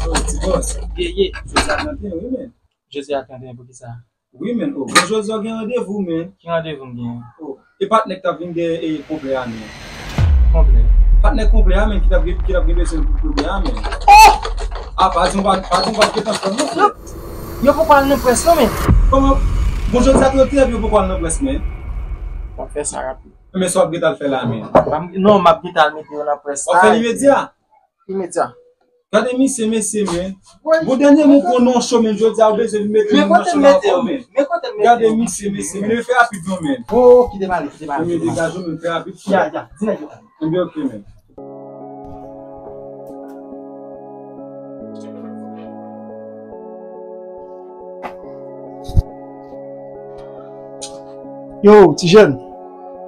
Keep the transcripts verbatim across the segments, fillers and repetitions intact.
Oh, ti bòs. Ye, ye. Jodi a trannteyen, wi, men. Jodi a trannteyen, poukisa? Wi, men. Oh, bon, jodi a w gen randevou, men. Ki randevou m genyen? Oh, e patnè k t ap vin gen, e, konplè a, men. Konplè? Patnè konplè a, men, ki t ap gen, ki t ap gen bezwen pou konplè a, men. Oh! Ah, pa di m pa, pa di m pa gentan fè non, frè. Yo poko al nan près non, men. Kòman? Bon, jodi a trannteyen, yo poko al nan près, men. W ap fè sa rapid. Men sa w ap gentan fè la, men. Non, m ap gentan mete yo nan près la. W ap fè l imedya? Imedya. Gade misye, mesye, men. Bon, dènye mo pou non cho, men, jodi a, ou bezwen vin mete nou nan cho la ankò, men. Men kote m mete yo? Men kote m mete yo? Gade misye, mesye, men, fè rapid non, men. Oh, kite m ale, kite m ale. Men degaje w, men, fè rapid. Ya, ya, di nèg yo. Ebyen, ok, men. Yo, ti jèn.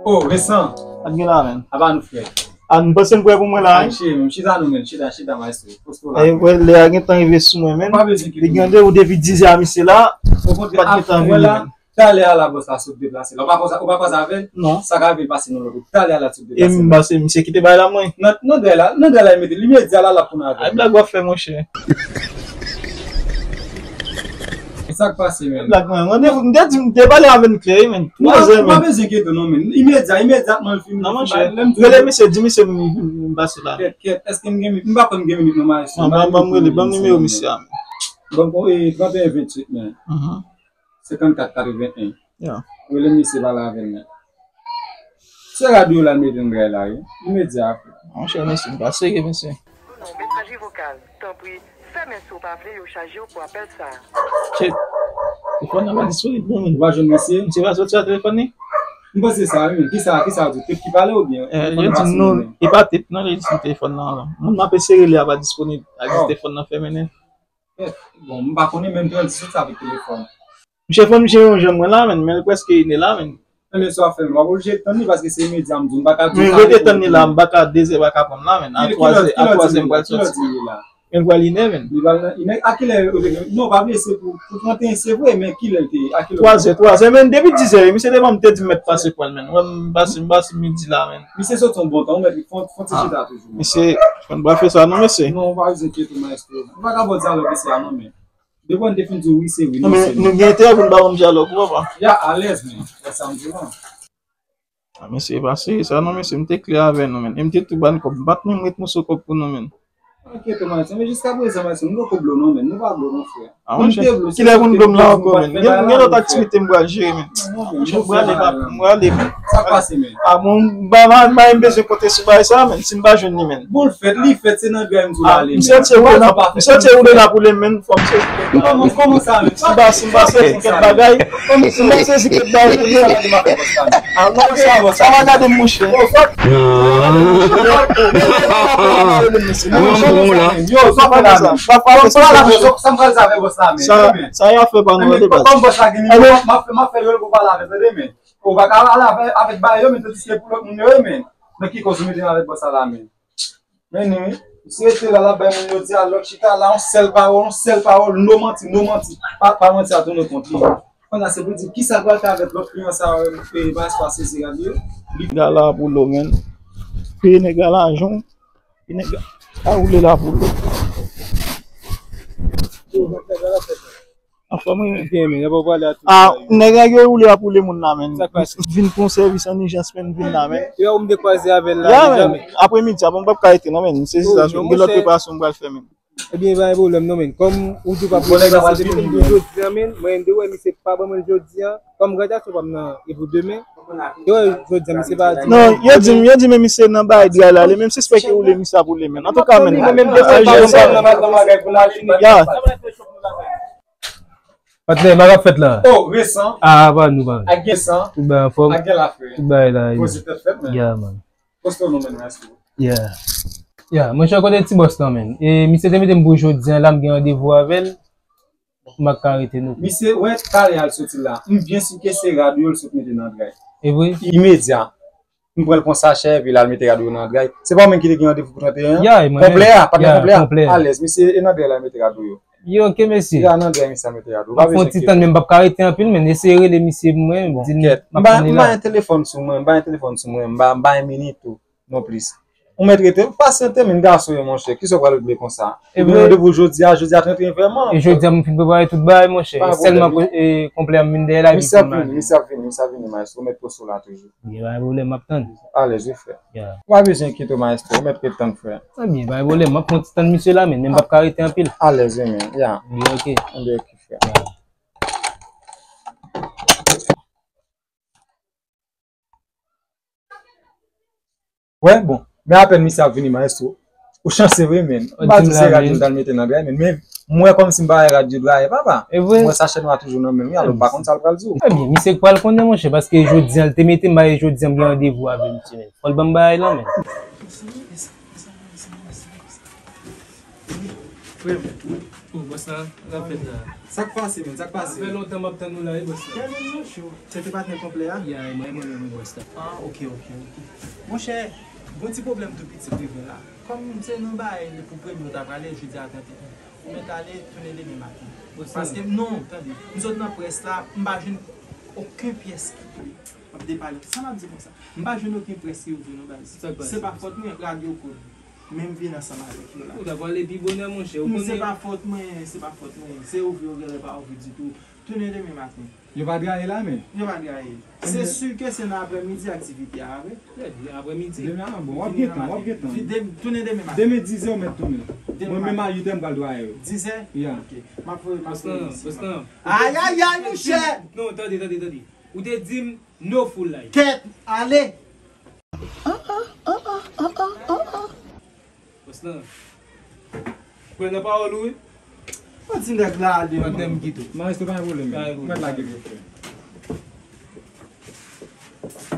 Oh, Vincent. Sa k gen la, men? Apa nou, frè? A, nou panse n prè pou mwen la, wi. Ay, cheri, men chita nou, men, chita, chita, maestro. Poste w la. E, wè, lè a gentan rive sou mwen, men. Ou pa bezwen kite. Li gen randevou depi diz è a misye la. Okontrè, pa t gentan vini, men. Talè a la, bòs la sot deplase la. Ou pa koze, ou pa koze avè l? Non. Sa ka rive l pase nan lòt. Talè a la sot deplase la. E m pase, misye kite bay la, mwen. Nan, nan dèyè la, nan dèyè la, li mete, li mete a la, l ap tounen avè l. Ay, blag w ap fè, monchè. E sa k pase, men? Blag, mwen. Randevou, m te di, m te pale avè l klè, wi, men. Ou pa, ou pa bezwen kite non, men. Imedya, imedyatman l fini. Non, monchè. Rele misye, di misye m, m, m pase la. Kèt, kèt, èske m gen minit? M pa konn gen minit non, maestro. Non, ban, ban m rele, ban m nimewo misye a, men. Bon, bon, e, trannteyen venntuit, men. Mhm. Senkannkat katreven en. Ya. Rele misye, pale avè l, men. Se radyo la l mete nan dèyè la, wi. Imedya. Monchè, mesye, m pa serye, mesye. Non, mesaj vokal. Tanpri, fèmen si w pa vle yo chaje w pou apèl sa a. Shit. Telefòn nan pa disponib, non, men. Ou pa jwenn misye? Misye pa soti a telefòn li? M panse sa, wi. Kisa, kisa w di? Tèt ki pale oubyen? Eh, telefòn nan pa sonnen, non, men. E pa tèt, non, li di telefòn nan. Moun m ap eseye rele a pa disponib. A di telefòn nan fèmen nèt. Bon, m pa konnen, men m te wè l soti avèk telefòn. Misye fè misye yon jan mwen la, men, men l prèske inè la, men. Enben, sa w ap fè, men w ap oblije tann li, paske se imedya m di w, m pa ka di w. Men rete tann li la, m pa ka, dezè pa ka pran m la, men. A twazè, a twazè m pral soti. Men l pral inè, men. Li pral inè, a kilè yo te gen? Non, pa bliye, se pou, pou trannteyen, se vre, men kilè l te ye? A kilè? Twazè, twazè, men depi dizè, misye te ban m, te di m mèt pase pran l, men. Wè, m pase, m pase midi la, men. Misye soti yon bon tan, ou mèt fon, fon ti chita toujou. Misye, fò n pa fè sa non, mesye. Non, ou pa bezwen enkyete, maestro. Ou pa ka ba w dyalòg mesye a non, men. Depi w te fin di w wi, se wi, non, se non. Men nou gen enterè pou n ba yon dyalòg, ou konprann? Ya, alèz, men. Wè sa m di w lan. A, mesye, e pa serye sa non, mesye, m te klè avè nou, men. E m te tou ba n kòb, m pa t menm ret moso kòb pou nou, men. Enkyete, maestro, men jiska prezan, maestro, nou poko blo non, men. Nou pa blo non, frè. A, monchè, kilè pou n blo m la ankò, men? Gen, gen lòt aktivite m pral jere, men. Monchè, m prale, m prale, men. Sa k pase, men? A, bon, m pa, m pa, m pa menm bezwen konte sou bagay sa, men, si m pa jwenn li, men. Bon, l fèt, li fèt, se nan gray m di w l ale, men. Misye tire woule nan, misye tire woule nan poule, men, fò misye. Kòman, kòman sa, men? Si m pa, si m pa sezi kèk bagay, si m pa sezi kèk bagay pou li. A, non, sa, sa va gade m, monchè. Yo, sa fè la, men. Sa fè la, men. Sa, sa y ap fè pa nou, de baz. Kòm bòs la gen nimewo, m ap fè, m ap fè yo pou pale avè l, tande, men. Ou pa ka ale avè, avèk bagay yo, men tandiske pou lòt moun yo, men. Nan ki kòz ou mete avèk bòs la la, men? Men ni, wi. Misye rete la, l ap bay moun yo dyalòg, chita la, yon sèl pawòl, yon sèl pawòl, no manti, no manti. Pa, pa manti a tounen kont li. Kounye a, se pou di, kisa l pral fè avèk lòt kliyan sa yo, e, pa espwa sezi rad yo? Nèg la la pou lo, men. Peye nèg la lajan, peye nèg la, a woule la pou lo. Anfòm, wi, men. Byen, men, lè pa w pale a tout sa yo. Nèg la gen woule ap woule moun la, men. Sa k pase? Vin pou yon sèvis an ijans, men, vin la, men. Yo, ou m te kwaze avè l la deja, men. Aprè midi a, bon, m p ap ka rete non, men. M sezi sa, gen lòt preparasyon m pral fè, men. Ebyen, pa gen pwoblèm non, men. Kòm ou di w p ap rete nan se vin pou jodi a, men, mwen, m te wè misye pa ban mwen l jodi a. Kòm gradyasyon pa m nan, e pou demen. Yo, jodi a, misye pa di. Non, yo di m, yo di m, men misye nan bay dra la, li menm sispèk ke woule misye ap woule, men. Antouka, men. Mwen menm, depi pa sa nan bagay pou la vini. Ya. Patnè, bagay ap fèt la. Oh, Vincent. Ah, pa nou, pa. Ak Vincent. Tout bagay anfòm. Ak gen la, frè. Tout bagay la, wi. Poze tèt fèt, men. Yeah, man. Poste w non, men, maestro. Yeah. Yeah, monchè, kote ti bòs lan, men? E misye te mete m pou jodi a, la m gen randevou avè l. M pa ka rete non. Misye, wè, talè a l soti la. M byen si ke se rad yo l sot mete nan dray. E vre? Imedya. M pran l pran sachè, epi l al mete rad yo nan dray. Se pa ou menm ki te gen randevou pou trannteyen an? Ya, e mwen menm. Konplè a, patnè konplè a? Ya, konplè. Alèz, misye, e nan dray la mete rad yo. Yo, ok, mesye. Ya, nan dray misye a mete rad yo. M ap fè yon ti tann, men m p ap ka rete anpil, men eseye rele misye pou mwen, di l m ap tann li la. M pa gen telefòn sou mwen, m pa gen telefòn sou mwen, m pa, m pa gen minit tou, non plis. Ou mèt rete, pasyante, men gason yo, monchè. Kisa w pral regle konsa? Ou gen randevou jodi a, jodi a trannteyen vrèman. E jodi a, m fin prepare tout bagay, monchè. Sèlman, e, konplè a m vin dèyè la. Misye ap vini, misye ap vini, misye ap vini, maestro. Ou mèt poste w la toujou. Gen pa gen pwoblèm, m ap tann. Alèz, wi, frè. Ya. Ou pa bezwen enkyete w, maestro. Ou mèt ret tann, frè. Ebyen, pa gen pwoblèm, m ap konn ti tann misye la, men, men m p ap ka rete anpil. Alèz, wi, men. Ya. Ebyen, ok. Ebyen, ok, frè. Ya. Wè, bon. Men apèn misye ap vini, maestro. Ou chanse vre, men. M pa di w se rad yo m t al mete nan dray, men. Men m wè kòmsi m pa wè rad yo draye, papa. E vre? M wè sachè nwa toujou nan men l, wi, alò m pa konn sa l pral di w. Ebyen, misye k pral konnen, monchè, paske jodi a l te mete m, ba e jodi a m gen randevou avè misye, men. Fò l ban m bagay lan, men. Frè m. Oh, bòs la, sa fèt la? Sa k pase, men? Sa k pase? Sa fè lontan m ap tann ou la, wi, bòs la. Frè m, nou cho. Se te patnè konplè a? Ya, e mwen, e mwen menm, wi, bòs la. Ah, ok, ok, ok. Monchè, gon ti pwoblèm tou piti k rive la. Kòm se nan bagay li pou premye ou ta prale, jodi a trannteyen. Ou mèt ale, tounen demen maten. Paske, non, tande, m sot nan près la, m pa jwenn okenn pyès ki m ap depale. Sa m ap di konsa? M pa jwenn okenn près ki ouvri non baz. Sa k pase? Se pa fòt mwen, rad yo koud. Men m vin ansanm avèk yo la. Ou ta pral pi bonè, monchè. Ou konnen. Se pa fòt mwen, se pa fòt mwen. Se ouvri yo genlè pa ouvri ditou. Tounen demen maten. Yo pa draye la, men? Yo pa draye. Se si ke se nan aprèmidi aktivite a, vre? Trè byen, aprèmidi. Demen a, bon, w ap gen tan, w ap gen tan. Tounen demen maten. Demen dizè w mèt tounen. Mwen menm a uitè m pral draye yo. Dizè? Ya. Ok. M ap voye, m ap voye mesye. Ayayay, monchè! Non, tande, tande, tande. Ou te di m no full life. Kèt, ale! Bòs lan. Kwè nan pawòl ou, wi. Yon ti nèg la ale. Patnè m kite w. Maestro, pa gen pwoblèm, men. Pa gen pwoblèm. Mèt lage l, frè.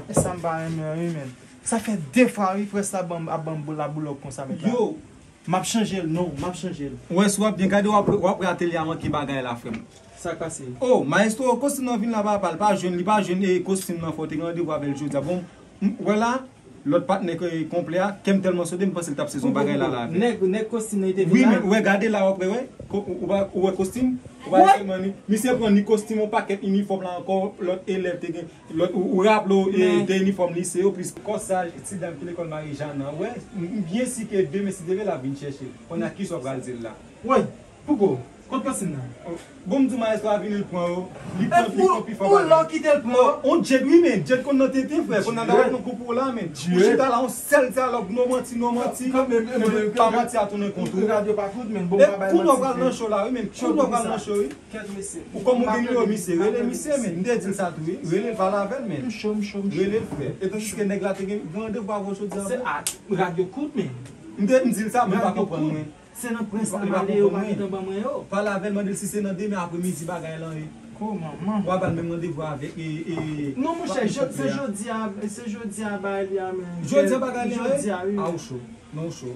E sa m pa renmen an, wi, men. Sa fè de fwa, wi, près la ban m, ap ban m boul la boulòk konsa, mèt la. Yo! M ap chanje l, non, m ap chanje l. Ou wè, si w ap byen gade, w ap, w ap wè atelye a manke bagay la, frè m. Sa k pase? Oh, maestro, kostim nan vin la, papa, l pa jwenn, li pa jwenn, e, kostim nan, fò w te gen randevou avè l jodi a. Bon, m, wè la, lòt patnè ke konplè a, kè m tèlman sote, m panse l t ap sezon bagay la, la avè l. Nèg, nèg kostim nan, li te vin la? Wi, men, wè, gade la, w ap wè, wè. Ko-, ou, ou wè kostim? Ou wè sèlman ni, misye pran ni kostim, yon pakèt inifòm la ankò, lòt elèv te gen. Lòt, ou, ou raple w, e, de inifòm lise yo, plis kòsaj ti dam ki lekòl Marie Jeanne an, wè, m, m byen si ke demen si Dye vle l ap vin chèche l. Kounye a kisa w pral di l la? Woy, pouko? Kot kòstim nan? Bon, m di w maestro a vini l pran yo, li pran, li pran pi fò bagay. Ou lè w kite l pran yo? On Jed wi, men, Jed konn nan tenten, frè, konn nan dawèt nan kou pou w la, men. Ou chita la, on sèl dyalòg, no manti, no manti. Kanmenm, kanmenm, pa manti a tounen kont ou. Rad yo pa koud, men, bon, pa bay manti. Kounye a w pral nan cho la, wi, men, kounye a w pral nan cho, wi. Kèt mesye. Ou kòm ou gen nimewo misye, rele misye, men. M te di l sa tou, wi. Rele l, pale avè l, men. M cho, m cho, m cho. Rele l, frè. E tandiske nèg la te gen randevou avè w jodi a. Se a, rad yo koud, men. M te, m di l sa, men l pa konprann mwen. Se nan près la m ale, yo pa gentan ban mwen yo. Pale avè l, mande l si se nan demen apremidi bagay lan ye. Kòman, man? W a ba l menm randevou avèk, e, e, non, monchè, se jodi a, se jodi a bagay li a, men. Jodi a bagay li a, wi. A, ou cho. Non, ou cho.